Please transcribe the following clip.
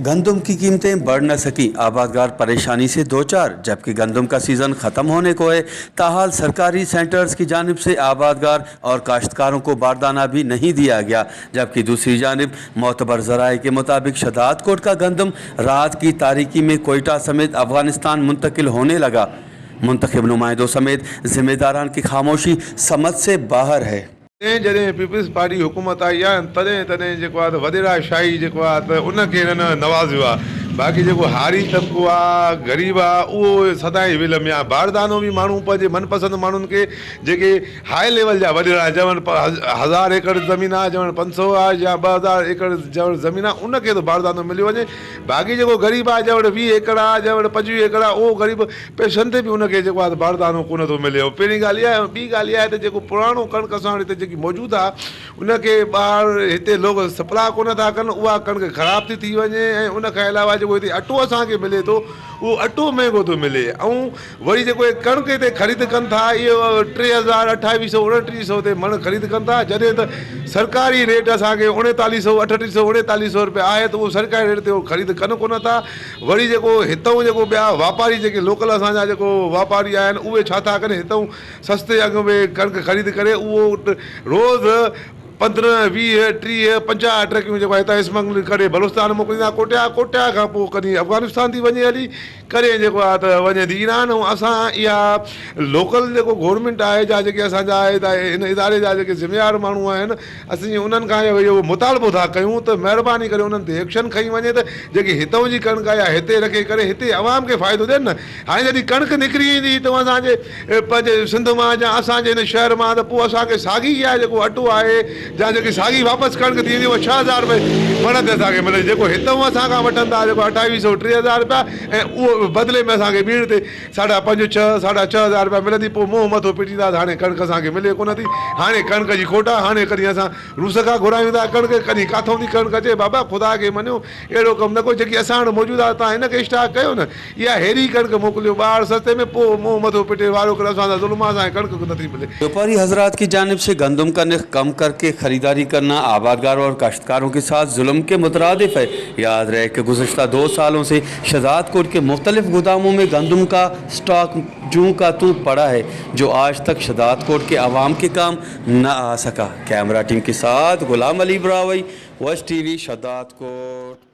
गंदम की कीमतें बढ़ न सकी, आबादगार परेशानी से दो चार। जबकि गंदम का सीज़न ख़त्म होने को है, ताहाल सरकारी सेंटर्स की जानिब से आबादगार और काश्तकारों को बारदाना भी नहीं दिया गया। जबकि दूसरी जानिब मोतबर ज़राए के मुताबिक शहदादकोट का गंदम रात की तारीकी में कोयटा समेत अफगानिस्तान मुंतकिल होने लगा। मुंतखब नुमाइंदों समेत ज़िम्मेदारान की खामोशी समझ से बाहर है। جڏهن جڏهن پيپلز پارٽي حڪومت آئي آهي تڏهن تڏهن جيڪو آهي ته وڏيرا شاهي جيڪو آهي ته ان کي هنن نوازيو آهي باقي جيڪو هاري طبقو آهي غريب آهي اهو سدائين ويل ۾ آهي باردانو به ماڻهو پنهنجي من پسند ماڻهن کي جيڪي هاء ليول جا وڏيرا آهن جنهن وٽ هزار ايڪڙ زمين آهي جنهن وٽ 500 آهي يا 2000 ايڪڙ جنهن وٽ زمين آهي ان کي ٿو باردانو مليو وڃي باقي جيڪو غريب آهي جنهن وٽ 20 ايڪڙ آهي جنهن وٽ 25 ايڪڙ آهي اهو غريب پئسن تي به ان کي جيڪو آهي ته باردانو ڪونه ٿو ملي پهرين ڳالهه اها آهي ۽ ٻي ڳالهه اها آهي ته جيڪو پراڻو ڪڻڪ اسان وٽ هتي جيڪي موجود آهي ان کي ٻاهر هتي لوگ سپلاء ڪونه ٿا ڪن اها ڪڻڪ خراب ٿي ٿي وڃي ۽ ان کان علاوه جيڪو هتي اٽو اسان کي ملي ٿو اهو اٽو مهنگو ٿو ملي ۽ وري جيڪو هي ڪڻڪ هتي خريد ڪن ٿا اهو 3000، 2800، 2900 تي مڻ خريد ڪن ٿا جڏهن ته سرڪاري ريٽ اسان کي 3900، 3800، 3900 روپيا آهي ته اهو سرڪاري ريٽ تي اهو خريد ڪن ڪونه ٿا. وري جيڪو هتئون جيڪو ٻيا واپاري جيڪي لوڪل اسان جا جيڪو واپاري آهن اهي ڇا ٿا ڪن هتئون سستي اگهه ۾ ڪڻڪ خريد ڪري اهو روز 15، 20، 30، 50 ٽرڪيون جيڪو هتان اسمگلنگ ڪري بلوچستان موڪليندا ڪوٽيا، ڪوٽيا کان پوء ڪڏهن افغانستان ٿي وڃي هلي ڪڏهن جيڪو آهي ته وڃي ٿي ايران ۽ اسان اها لوڪل جيڪو گورنمينٽ آهي جا جيڪي اسان جا هن اداري جا جيڪي ذميوار ماڻهو آهن اسين انهن کان اهو مطالبو ٿا ڪيون ته مهرباني ڪري انهن تي ايڪشن کنئي وڃي ته جيڪي هتئون جي ڪڻڪ آهي اها هتي رکي ڪري هتي عوام کي فائدو ڏين نه هاڻي جڏهن ڪڻڪ نڪري ايندي هتئون اسان جي پنهنجي سنڌ مان يا اسان جي هن شهر مان ته پوء اسان کي ساڳي اها جيڪو اٽو آهي يا جيڪي ساڳي واپس ڪڻڪ ٿي ويندي اها 6000 رپئي مڻ تي اسان کي ملندي جيڪو هتئون اسان کان وٺن ٿا جيڪو 2800 3000 رپيا ۽ اهو بدلي ۾ اسان کي ٻيڻ تي ساڍا پنج ڇهه، ساڍا 6000 رپيا ملندي، پوء منهن مٿو پٽيندا ته هاڻي ڪڻڪ اسان کي ملي ڪونه ٿي، هاڻي ڪڻڪ جي کوٽ آهي، هاڻي ڪڏهن اسان روس کان گهرايون ٿا ڪڻڪ، ڪڏهن ڪاٿئون ٿي ڪڻڪ اچي، بابا خدا کي مڃو اهڙو ڪم نه ڪيو، جيڪي اسان وٽ موجود آهي توهان ان کي اسٽاڪ ڪيو نه، اها هيري ڪڻڪ موڪليو ٻاهر سستي ۾، پوء منهن مٿو پٽي وارو ڪري اسان سان ظلم آهي، اسان کي ڪڻڪ نه ٿي ملي. واپاري حضرات ڪي جانب سي گندم کا نرخ کم کر ڪي خريداري کرنا آبادگارو اور کاشتکارون ڪي ساتھ ظلم ڪي مترادف هي. ياد رهي ڪه گذشته دو سالون سي शहजादकोट के मुख्तलिफ गोदामों में गंदम का स्टॉक जूं का तूं पड़ा है, जो आज तक शहजादकोट के आवाम के काम न आ सका। कैमरा टीम के साथ Ghulam Ali Barawai, West TV, Shahdadkot.